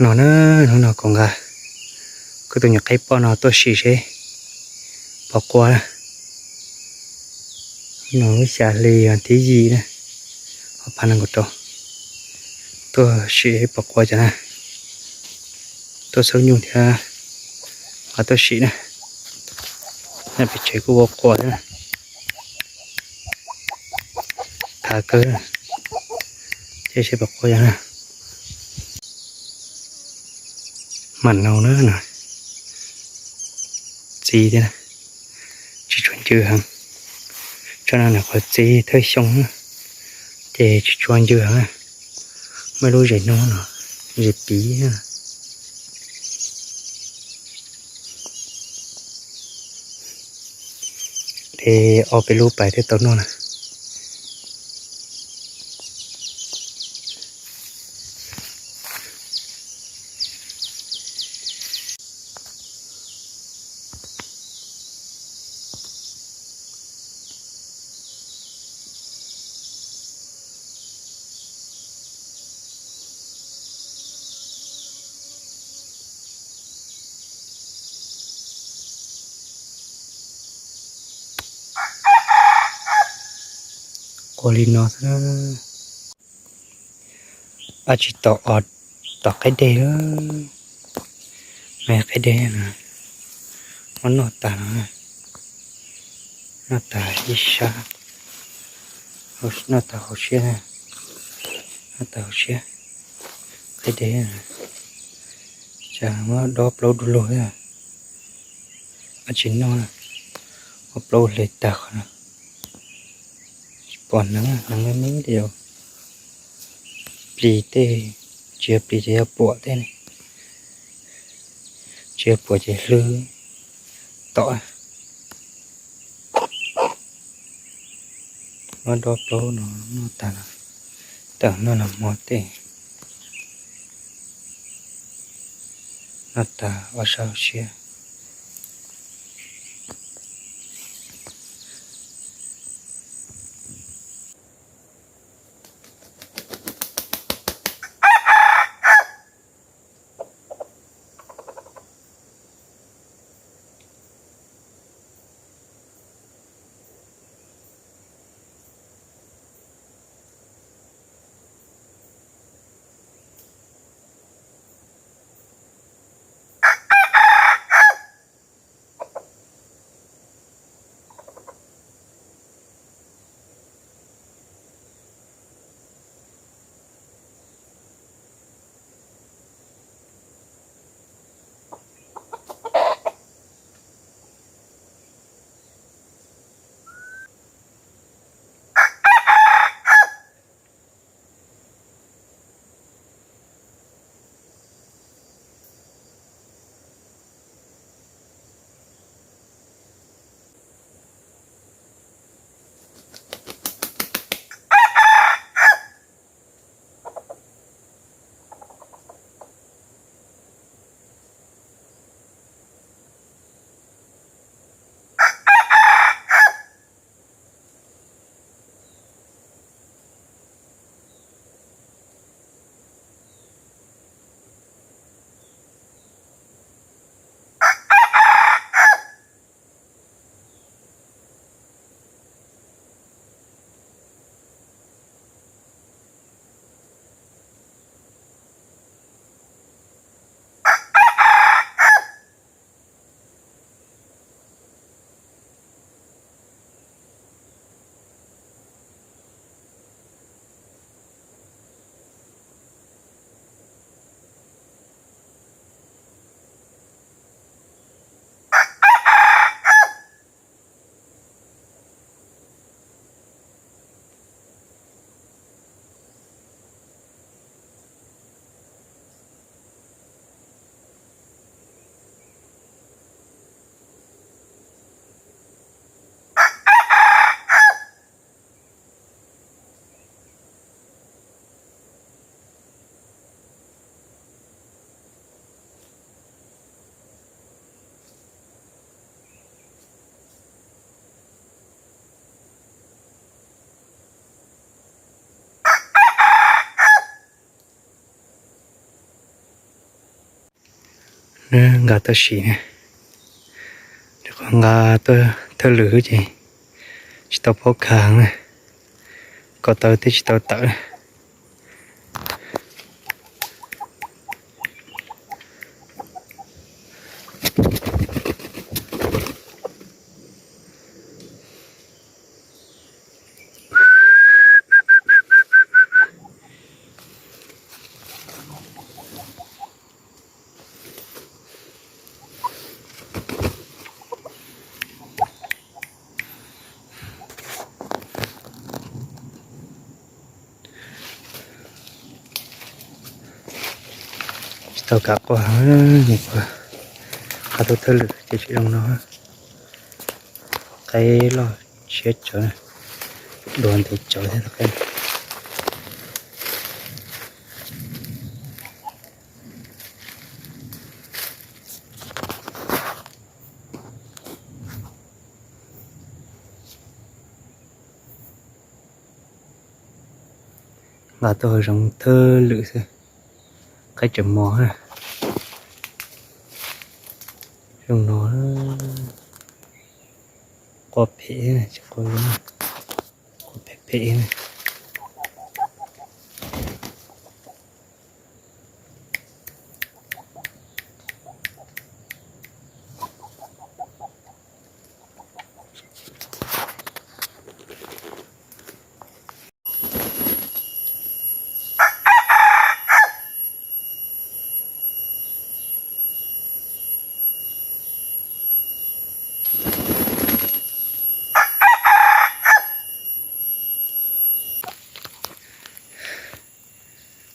No na, hnub no kuv nqa kuv tus nyuam qaib poj no tuaj sim seb puas qua na. No lub xya hli thib yim na, ob phav nees nkaum rau. Tuaj sim seb puas qua cov na. Tuaj xauj nyuj thiab nqa tuaj sim na. Nyob pem tsev kuj ua qua thiab. Thav kawg, ces seb puas qua cov na. Mam nau na, txiv thiab, tsis tshua ncw heev. Tso no nws qhov txiv thawj xyoo, ces tsis tshua ncw heev. Muaj lub zes nub no, zes piv. Ces ob peb lub pais thiaj tau noj na. Qua li no xwb. Ab, tsis tom, tom qaib deg. Me qaib deg no, muab noj tas no, noj tas ib sab, noj tas hauv siab, noj tas hauv siab. Qaib deg, cas muab dob plaub du lug thiab. Ab, tsis noj, ua plaub hle tag qhov no. Tsis pom hneev, hneev me me li. Plis tej, tsis yog plis ces yog puam tej ne. Tsis yog puam ces hlwb tom. Muab dob plaub no noj tas, tawm noj nag hmo tej, noj tas ob sab hauv siab. Nqa tuaj sim na, rau qhov nqa tuaj thawj lwm xwb ces tsis tau paub khav heev na, ko taw twb tsis tau tawm. Tsis tau kav quaj heev, nqa tuaj thawj lwm ces tsis zoo no. Qaib loj tshiab tsawv, dua ntev tsawv thiab tau qaib. Nqa tuaj hav zoov thawj lwm xwb, qaib tseem mos. Zoo no, quaj phem, quaj phem phem.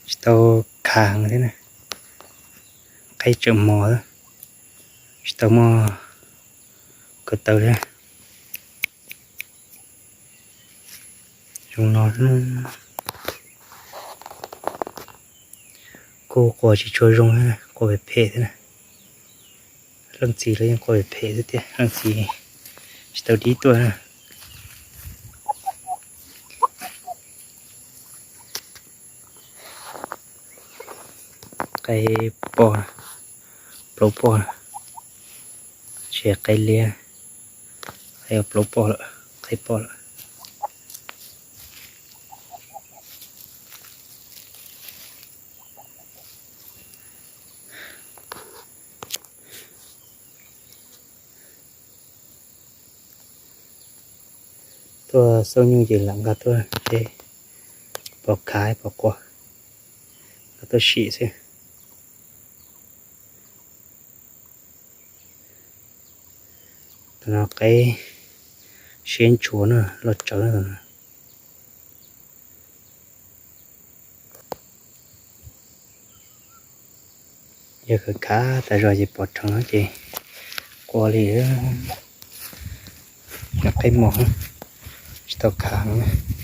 Tsis tau khav heev thiab na, qaib tseem mos, tsis tau muaj ko taw thiab. Zoo no, kuj quaj tsis tshua zoo thiab, quaj phem phem thiab na. Leej txiv los yeej quaj phem phem xwb tiag, leej txiv tsis tau dib tuaj na. Qaib poj, plaub poj, tsis yog qaib liab, qaib plaub poj lawm, qaib poj lawm. Tuaj xauj nyuj ces lam nqa tuaj seb pom khav pom quaj, nqa tuaj sim xwb. Tus no qaib siab ntshuav na, loj tsawv na tus no. Yog khav khav tas zog ces pom rheev no ces quaj li. Cov qaib mos tsis tau khav heev.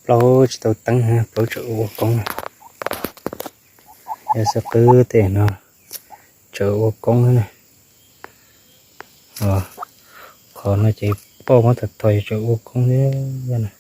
Plaub tsis tau teeb, plaub tseem ua koob. Yog xwb qwb tej no tseem ua koob na. Qhov no ces poj muab tag tog, yog tseem ua koob thiab na.